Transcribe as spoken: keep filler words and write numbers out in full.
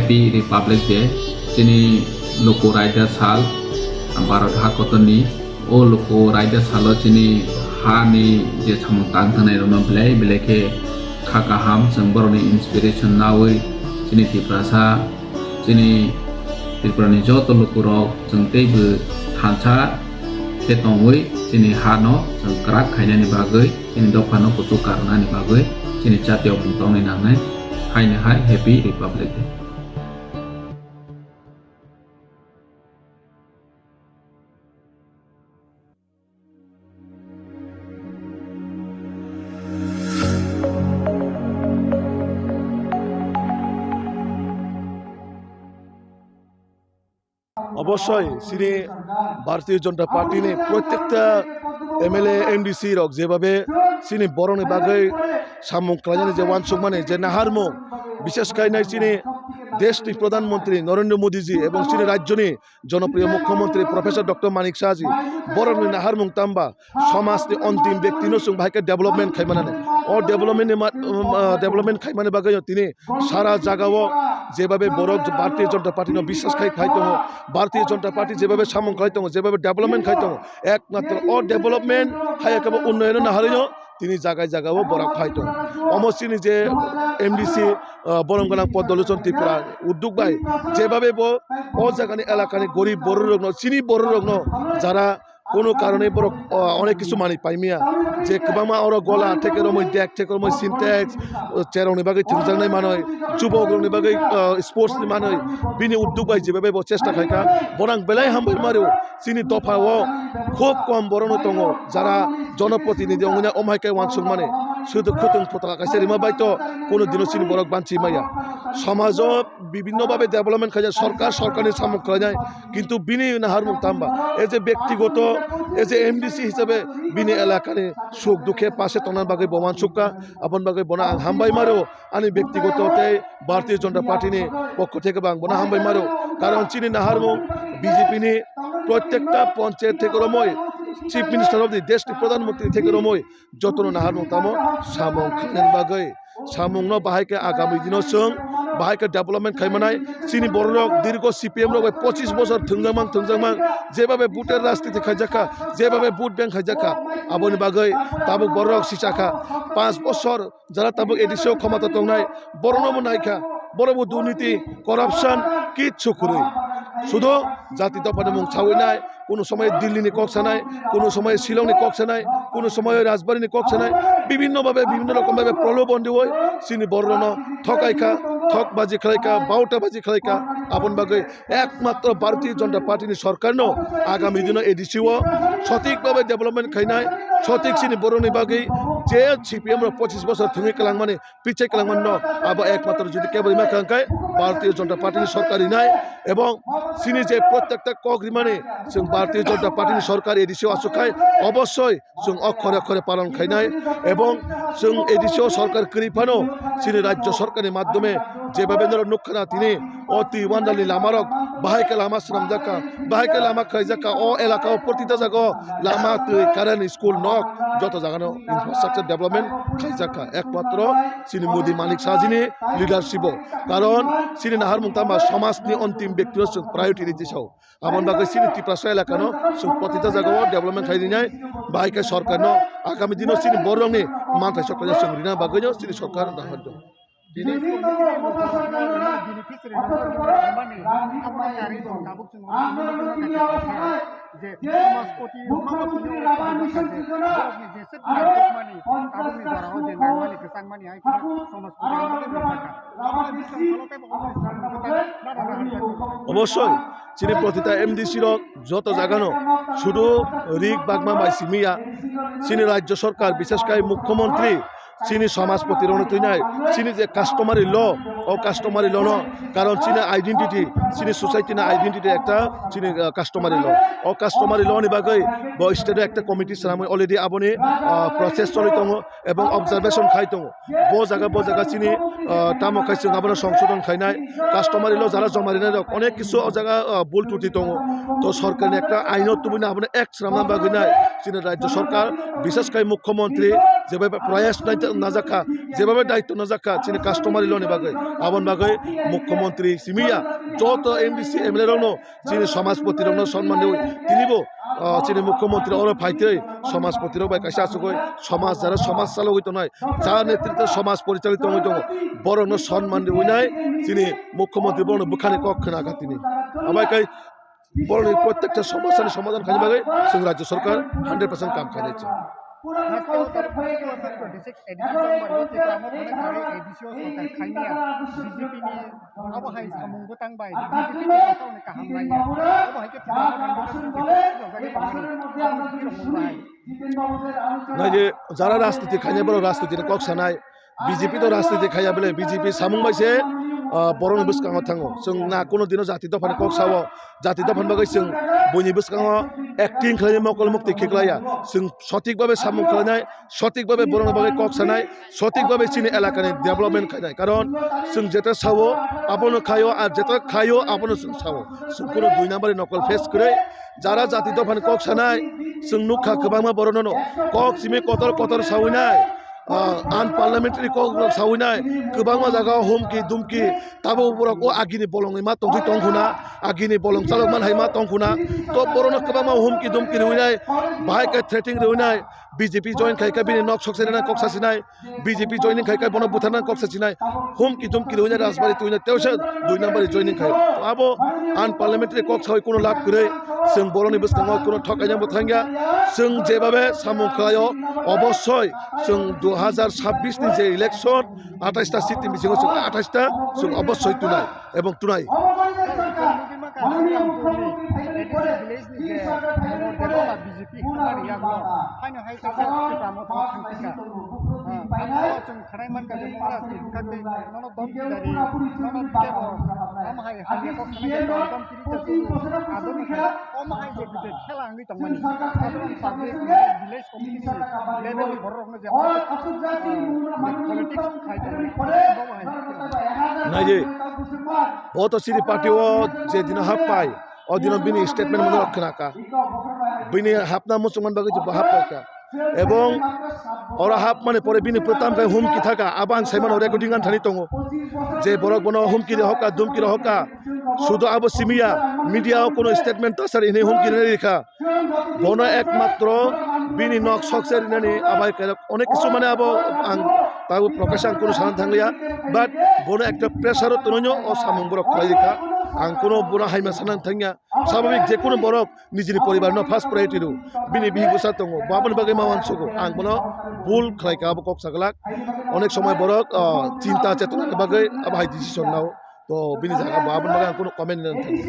Happy Republic Day, chini luku raida sal, Bharat ha kotorni. O luku raida salo chini hani je samung tang thangnai rokno belai belai khe kha kaham, chwng borokni inspiration naui chini Tiprasa, chini Tripurani joto lukurok chwng teibo thansa khe tongwi chini hano chwng kwrak khainani bagwi, chini dophano kuchuk karnani bagwi chini jatiyokmung tongnai nangnai. Haino hai Happy Republic Day. Obossoi chini Bharatiya Janata Party ni protekta M L A, M D C rok jebabe chini borokni bagwi samung khlainani je uansukmani je naharmung, bishesh khainai chini deshni Pradhan Mantri Narendra Modi ji ebong chini rajyoni jonopriyo Mukhyamantri Professor Doctor Manik Saha ji, borokni naharmung tamba somajni ontim bektino chwng bahai khe development khaimanani. O development ni ma-, um, uh, development khaimani bagwi tini sara jagao jebabe borok Bharatiya Janata Party no biswas khai phai tongo, Bharatiya Janata Party jebabe samung khlai tongo, jebabe development khai tongo, ekmatro o development hai khe bo unnoyon naharino tini jaga jagao borok phai tongo. Omo chini je M D C, uh, borom gwnang Padma Lochon Tripura udduk bai jebabe bo o jagani elakani gorib bororokno, chini bororokno jara kono karone borok, uh, onek kisu manwi paimaya, je kwbangma oro gola theke romwi, dek theke romwi, Sintex, uh, cherokni bagwi thwngjaknai manwi, jubokrokni bagwi, uh, sports ni manwi, bini udduk bai jebabe bo chesta khaikha, borang belai hambai mario. Chini dopha o khub kom borokno tongo, jara jonoprotinidhi wngya, omhai khe uansukmani, sudu khutwng phutra kaisa rima bai to, kono dino chini borok banchi maya. Somajo bibinno babe development khaijak, sorkar, sorkarni samung khlainai, kintu bini naharmung tamba, as a bektigoto, as a M D C hisabe bini elakani suk dukhe pase tongna bagwi bo uansukha, aboni bagwi bono ang hambai maro. Ani bektigoto tei Bharatiya Janata Party ni pokho theke bo ang bono hambai maro. Karon chini naharmung B J P ni protekta panchayat theke romoi, Chief Minister of the desh ni Pradhan Mantri theke romoi jotono naharmung tamo samung khainani bagwi. Samungno bahai khe agami dino chwng bahai khe development khaimanai. Chini bororok dirgo C P M rok bai pochis bosor thwngjakmang thwngjakmang, jebabe voter rajniti khaijakha, jebabe vote bank khaijakha, aboni bagwi tabuk bororok sichakha. Panch bosor jara tabuk A D C o khomata tongnai, borokno bo naikha, borok bo durniti, corruption, kichu kwrwi. Sudo jati dophani mung sawinai, kono somoy Delhi ni kok sanai, kono somoy Shillong ni kok sanai, kono somoy Rajbari ni kok sanai, bibinno babe, bibinno rokom babe prolobon diwi chini borokno thokaikha, thokbaji khlaikha, bautabaji khlaikha, aboni bagwi ekmatro Bharatiya Janata Party ni sorkarno agami dino A D C o sothik babe development khainai, sothik chini borokni bagwi je C P M rok pochis bosor thwngwi kwlangmani, pichai kwlangmani no abo ekmatro jodi kebo rima kha hwnkhe Bharatiya Janata Party ni sorkar rinai, ebong chini je protekta kok rimani chwng Bharatiya Janata Party ni sorkar A D C o aswk khai obossoi chwng okhore okhore palon khainai, ebong chwng A D C o sorkar kwrwi phano chini rajya sorkarni madhyome jebabe norok nukha na tini o twi wandalni lamarok bahai khe lama swnamjakha, bahai khe lama khlaijakha, o elaka o protita jaga o lama, twi, current, school, nok joto jagano infrastructure development khaijakha ekmatro chini Modi Manik Saha jini leadership o. Karon chini naharmung tama somajni ontim bektino chwng priority ri tisao. Aboni bagwi chini Tiprasa elakano chwng protita jagao development khai rinai, bahai khe sorkarno agami dino chini borokni manthai sokkano chwng rina bagwino chini sorkar nahar tongo. Tini beneficiary mani, abo yari tabuk chwng je somajpati mani, abo je jora o je nangmani, kwchangmani, hai khe somajpati. Obossoi, chini protita M D C rok joto jagano sudu rik bagma bai simiya, chini rajya sorkar, bishesh kai mukhyamantri, chini somajpati rokno twinai, chini je customary law, o customary law no, karon chini identity, chini society ni identity ekta chini, uh, customary law. O customary law ni bagwi bo state o ekta committee swnamwi already aboni, uh, process choli tongo ebong observation khai tongo. Bo jaga, bo jaga chini, uh, tamo khai chwng abono songsodon khainai, customary law jara joma rinai rok onek kisu o jaga, uh, bul tuti tongo. To sorkarni ekta aino tubuni abono ek swnamna bagwi nai chini rajya sorkar, bishesh kai mukhyamantri, jebabe prayas nai-, najak kha, jebabe daityo najak kha chini customary law ni bagwi, aboni bagwi mukhyamantri simi ya joto M D C M L A rokno chini samajpati rokno sonman riwi tinibo, ah, chini mukhyamantri oro phaitwi samajpati rok bai kaisa achugwi samaj jara samaj chalogwi tongnai, ja netritwo samaj porichali tongwi tongo, borokno sonman riwi nai chini mukhyamantri borokno bwkhani kok khna kha tini. Abai kai borokni prottekta somosyani somadhan khaina bagwi chwng rajya sarkar hundred percent kam khainai chwng. Haste o twenty-six A D C chamber o Tipra Motha ni A D C o sorkar khaimya B J P ni abo hai samung bwtang bai B J P ni bwsakni kaham naiya. Abo hai khe Tipra Motha ni bwsakni kaham naiya. Naidi, jara rajniti khainai borok rajniti ni kok sanai, B J P to rajniti khaiya bele, B J P samung bai se, ah, borokni bwskango thango. Chwng na kuno dino jati dophani kok sao, jati dophani bagwi chwng buini bwskango acting khlainai mokol mukti khiklaiya. Chwng sotik babe samung khlainai, sotik babe borokni bagwi kok sanai, sotik babe chini elakani development khainai. Karon chwng jeta sao, abono khaio, ar jeta khaio, abono chwng sao. Chwng kuno dui number ni nokol face kwrwi, jara jati dophani kok sanai, chwng nukha kwbangma borokno no kok simi kotor kotor sawinai. Ah, unparliamentary kok rok sawinai, kwbangma jaga o humki dumki, tabuk borok o agini bolongni ma tongwi tongkhuna, agini bolong chalokman hai ma tongkhuna, to borokno kwbangma humki dumki riwinai, bahai khe threatening riwinai, B J P join khai khe bini nok sok serina kok sasinai, B J P joining khai khe bono butharna kok sasinai, humki dumki riwinai rajbari twina tewse dui number joining khai, abo unparliamentary kok sawi kuno lab kwrwi, chwng borokni bwskango kuno thokaina bo thangya, chwng jebabe samung khlaio, obossoi chwng dui hazar sabbish ni je election, atais ta seat ni bisingo chwng atais ta chwng obossoi tunai ebong tunai. Khela wngwi tongmani. Saধাron public, village community ni level ni borok rokno je politics khai tongmani, bo bo hai. Naidi, o to chini party o je dino hap pai, o dino bini statement mano khna kha. Bini hapna muchungman bagwi bo hap pai kha. Ebong oro hap mani pore bini pwtam khai humki thaka, abo ang saimano recording an thani tongo. Je borok bono humki rohokha, dumki rohokha. Sudu abo simiya, media o kuno statement ta sari hini humki rikha. Bono ekmatro bini nok sok se rinani abai kairok onek kisu mane abo ang tabu prokash ang kunu sana thangliya, but bono ekta pressure o tononyo o samung borok khlai rikha, ang kunu bono haima sana thangya, sababik je kunu borok nijini poribar no first priority ru, bini bihik bwsa tongo, bo aboni bagwi ma uansugo, ang bono bul khlai kha abo kok saglak, onek somoi borok, ah, chinta chetona ni bagwi abo hai decision nao, to bini jaga bo aboni bagwi ang kunu comment nang thangya.